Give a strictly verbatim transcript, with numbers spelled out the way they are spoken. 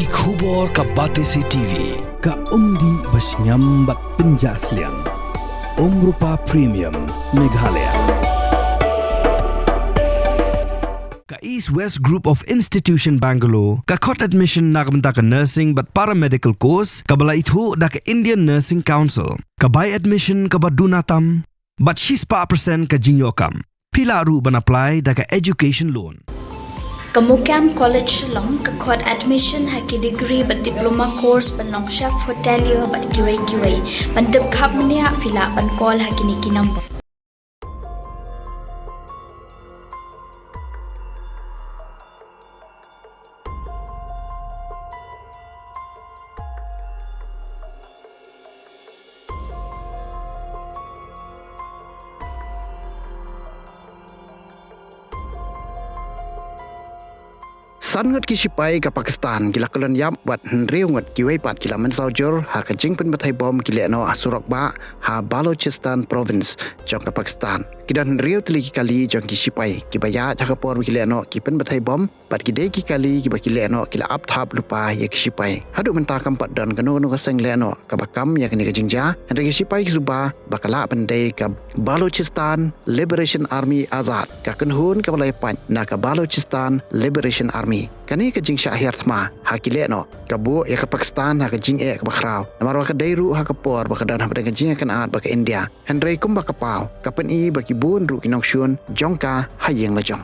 Ki khubor ka Batesi T V, ka umdih ba shngiam bad pynjah sliang. Umrupa Premium, Meghalaya. Ka East West Group of Institution Bangalore, ka khot admission na ka bynta ka nursing bad paramedical course, kaba la ithuh da ka Indian Nursing Council, ka bai admission kaba duna tam, bad shispah percent ka jingïoh kam. Phi lah ruh ban apply da ka education loan. Ka Mukam College Shillong ka khot admission ha ki degree bad diploma course ban long chef hotelier bad kiwei kiwei. Ban tip khapmniah phi lah ban call ha kine ki number. San ngut ki shipai ka Pakistan ki la kyllon ïap bad hynriew ngut kiwei pat ki la mynsaw jur ha ka jingpynbthei bom ki lehnoh ha surok bah ha Balochistan Province jong ka Pakistan. Ki don hynriew tylli ki kali jong ki shipai kiba ïaid ha ka por ba ki lehnoh ki pynbthei bom, bad ki dei ki kali kiba ki lehnoh ki la ap thap lypa ïa ki shipai. Haduh mynta kam pat don kano kano ka seng lehnoh kaba kam ïa kane ka jingjia, hynrei ki shipai ki suba ba ka lah ban dei ka Balochistan Liberation Army Azad, ka kynhun kaba la ïapait na ka Balochistan Liberation Army. Kane ka jingshah hiar thma ha ki lehnoh ka buh ïa ka Pakistan ha ka jingeh kaba khraw, namar ba ka dei ruh ha ka por ba ka don hapdeng ka jingïakynad bad ka India. Hynrei kumba ka paw, ka pyni ba ki bun ruh ki nongshun jong ka ha ïing la jong.